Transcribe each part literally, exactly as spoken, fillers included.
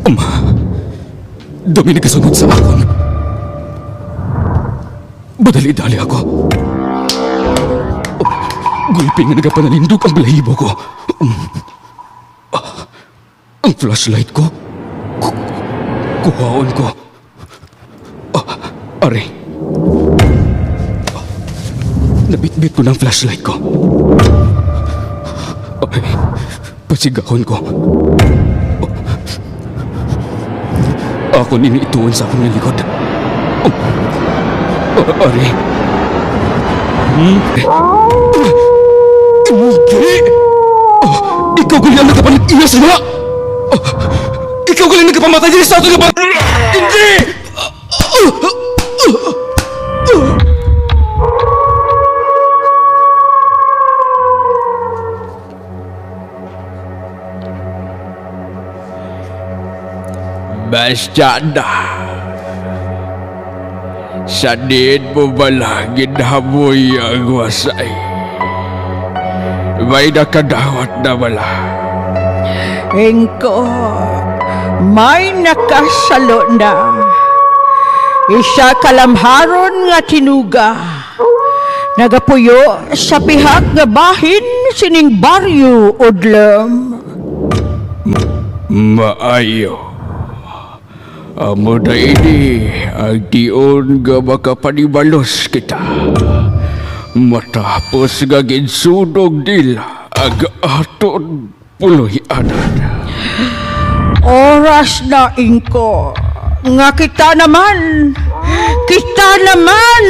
Um, dami nagasunod sa akon. Madali-dali ako. Oh, gulpi nga nagapanalindog ang balahibo ko. Um, ah, ang flashlight ko. Ku-, kuhaon ko. Ah, ari. Nabitbit ko ng flashlight ko. Okay. Pasigahon ko. Ako nini ituon sa akong likod. Ah, ari. Hmm? Hindi! Ah, ikaw gali ang nagkapanag-iya sila! Ah, ikaw gali ang nagkapamatay diri sa ato nga bar-, hindi! Basta na. Sa diin mo bala ginhamoy ang wasay? May nakadawat na bala? Ingko, may nakasalo na. Isa ka lamharon nga tinuga nagapuyo sa pihak nga bahin sining baryo, Udlom. Maayo. Amo na ini ang tion nga makapanibalos kita, matapos nga ginsunog nila ang aton puloy-anan. Oras na, Ingko, nga kita naman, kita naman.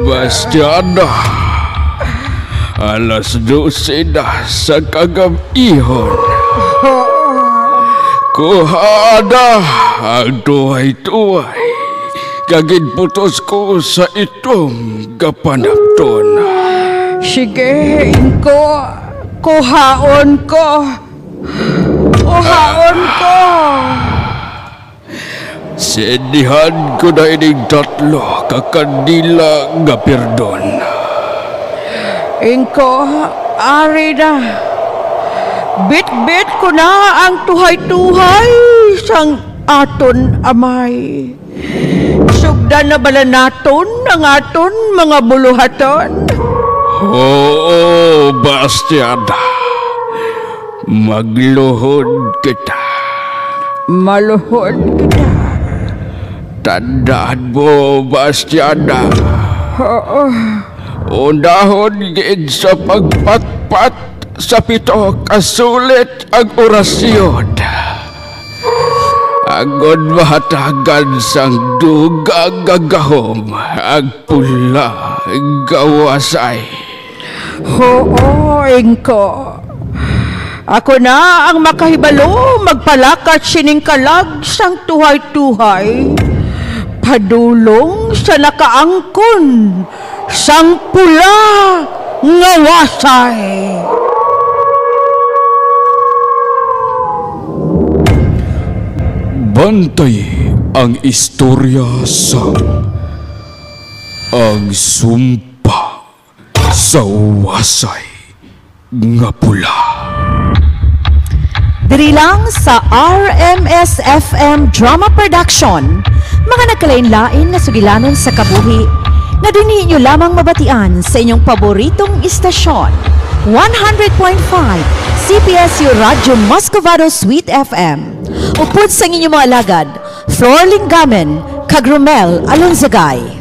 Bastiana, alas dose na sa kagab-ihon. Kuhaa na ang tuhay-tuhay nga ginputos ko sa itom nga panapton. Sige, Ingko, kuhaon ko. Kuhaon ko. Sindihan ko na ining tatlo ka kandila nga pirdon. Ingko, ari na. Bitbit ko na ang tuhay-tuhay sang aton Amay. Sugdan na bala naton ang aton mga buluhaton? Oo, Bastiana. Magluhod kita. Maluhod kita. Tandaan mo, Bastiana. Oo. Unahon gid sa pagpatpat sa pito ka sulit ang orasyon. Agod mahatagan sang dugang nga gahom ang pula nga wasay. Huo, Ingko. Ako na ang makahibalo magpalakat sining kalag sang tuhay-tuhay, padulong sa nakaangkon sang pula nga wasay. Bantay ang istorya sang Ang Sumpa sa Wasay nga Pula. Diri lang sa R M S F M Drama Production, mga nagkalain-lain nga sugilanon sa kabuhi nga dinhi inyo lamang mabatian sa inyong paboritong istasyon, one hundred point five C P S U Radyo Mas Covado Sweet F M. Upod sa inyong mga alagad, Flor Lingamen kag Romel Alonzagay.